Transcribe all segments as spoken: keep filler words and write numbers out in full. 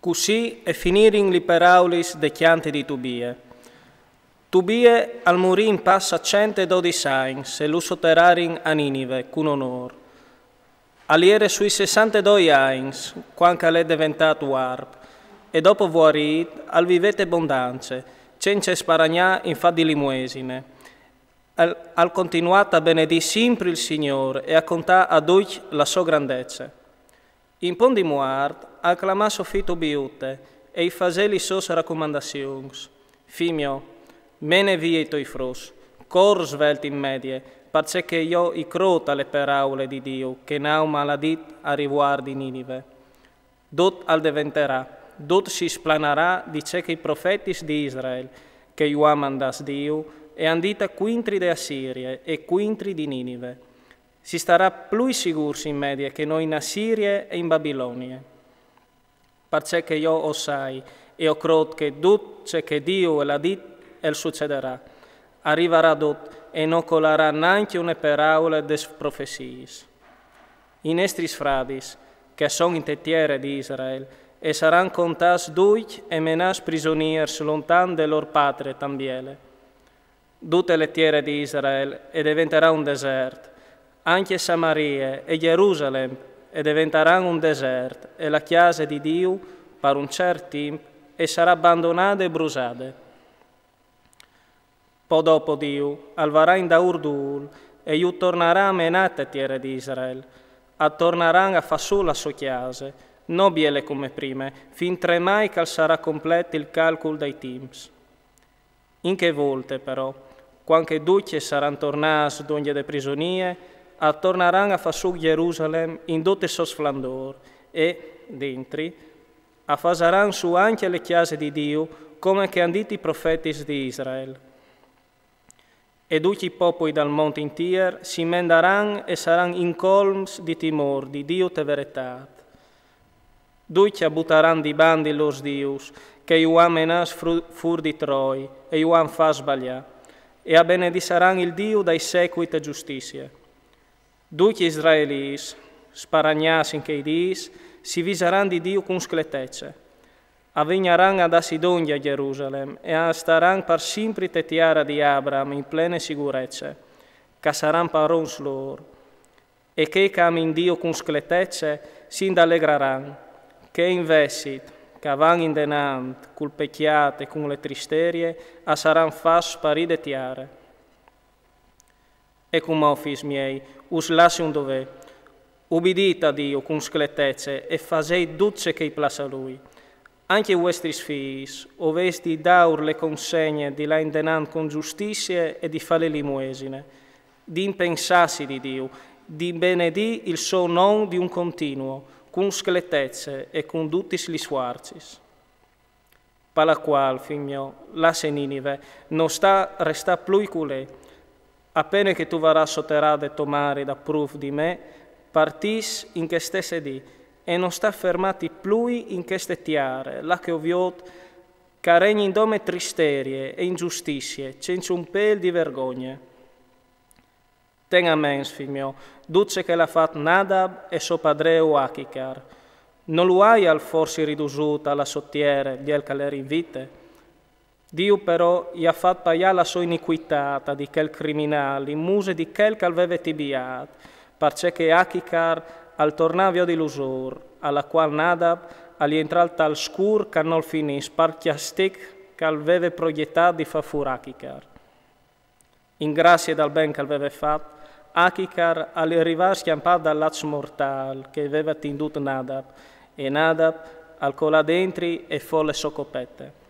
Cussì e finirin li peraulis de cjante di Tubie. Tubie al murì in pas a cent e dodis agns e lu soterarin a Ninive cun onôr. Al jere sui sessantedoi agns cuant che al è deventât vuarp e dopo vuarît al vivè te bondance, cence sparagnâ in fat di limuesine. Al, al continuà a benedî simpri il Signôr e a contâ a ducj la sô grandece. In pont di muart al clamà so fi Tobiute e i fasè li sôs racomandazions: Fi gno, mene vie i toi fruts, cor svelt in medie, parcè che jo i crôt a le peraule di Diu che Naum al à dit a rivuart di Ninive. Dut al deventerà, dut si splanarà di ce che i profetis di Israel, che ju à mandâts Diu, e àn dit cuintri de Assirie e cuintri di Ninive. Si starà plui sigûrs in medie che no in Assirie e in Babilonie. Parcè che jo o sai e o crôt che dut ce che Diu al à dit al sucederà. Al rivarà dut e no colarà nancje une peraule des profeciis. I nestris fradis, che a son inte tiere di Israel, e saran contâts ducj e menâts prisonîrs lontan de lôr patrie tant biele. Dute le tiere di Israel e deventarà un desert, ancje Samarie e Gjerusalem e deventaran un desert, e la cjase di Diu, par un cert timp, e sarà bandonade e brusade. Po dopo Diu al varà indaûr dûl e ju tornarà a menâ te tiere di Israel. A tornaran a fâ sù la sô cjase, no biele come prime, fintremai che al sarà complet il calcul dai timps. In chê volte, però, cuant che ducj a saran tornâts dongje de prisonie, a tornaran a fâ sù Gjerusalem in dut il so sflandôr e, dentri, a fasaran sù ancje le cjase di Diu, come che àn dit i profetis di Israel. E ducj i popui dal mont intier si mendaran e saran incolms di timôr di Diu te veretât. Ducj a butaran di bande i lôs dius, che ju àn menâts fru-, fûr di Troi e ju àn fats sbaliâ, e a benedissaran il Diu dai secui te justizie. Ducj i israelîts, sparagnâts in chei dîs, si visaran di Diu cun scletece. A vignaran a dâsi dongje a Gjerusalem e a staran par simpri te tiere di Abraham in plene sigurece, che a saran parons lôr. E chei che a amin Diu cun scletece si indalegraran, che invezit, che a van indenant cul pecjât e cun le tristerie, a saran fats sparî de tiere. E cumò, fîs miei, us lassi un dovê. Ubidît a Diu cun scletece e fasêt dut ce che i plâs a lui. Ancje i vuestris fîs o vês di dâur le consegne di lâ indenant cun justizie e di fâ le limuesine, di impensâsi di Diu, di benedî il so non di un continuo, cun scletece e cun dutis lis fuarcis. Par la cuâl, fi gno, lasse Ninive, no sta restâ plui culé. A pene che tu varâs soterade to mari dapruf di me, partìs in chê stesse dì, e no sta fermâti plui in cheste tiere, là che o viôt che a regnin dome tristerie e injustizie, cence un pêl di vergogne. Ten a ments, fi gno, dut ce che al à fat Nadab e so padreu Achicar. No lu aial forsit ridusût a la sô tiere biel che al jere in vite? Diu però i à fat paiâ la sô inicuitât a di chel criminâl in muse di chel che al veve tibiât, parcè che Achicar al tornà a viodi lusôr, a la cuâl Nadab al jentrà tal scûr che nol finìs par cjastig che al veve progjetât di fâ fûr Achicar. In gracie dal ben che al veve fat, Achicar al rivà scjampât dal laç mortâl che i veve tindût Nadab, e Nadab al colà dentri e fo le sô copete.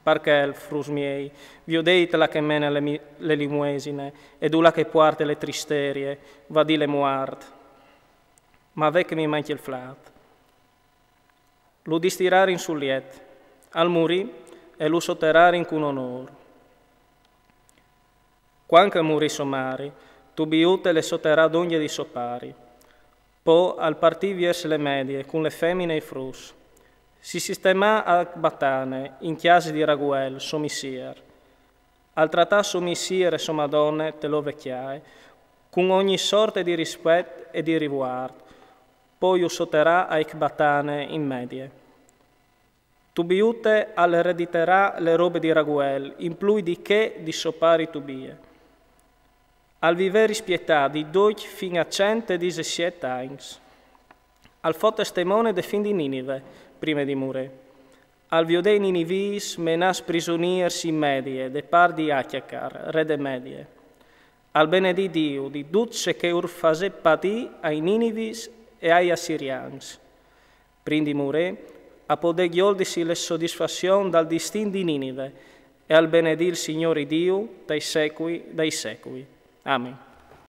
Par chel, fruts miei, viodêt là che e mene le mi-, le limuesine, e dulà che e puarte le tristerie, va dì le muart. Ma ve che mi mancje il flât. Lu distirarin sul liet, al murì e lu soterarin cun onôr. Cuant che al murì so mari, Tubiute le soterà dongje di so pari. Po al partì viers le Medie cun le femine e i fruts. Si sistemà a Ecbatane, in cjase di Raguel, so missîr. Al tratà so missîr e so madone te lôr vecjaie, cun ogni sorte di rispuet e di rivuart, po ju soterà a Ecbatane in Medie. Tubiute al erediterà le robe di Raguel, in plui di che di so pari Tubie. Al vivè rispietà di doc fin a cent e disesiet agns. Al fo testemone de fin di Ninive, prime di murè. Al viodè i ninivis menàs prisuniers in Medie, de par di Achiacar, re de Medie. Al benedì Diu di dut ce che ur fasè patì ai ninivis e ai assirians. Prin di murè, a podè gjoldisi le sodisfassion dal distin di Ninive, e al benedì il Signori Diu dai secui dai secui. Amen.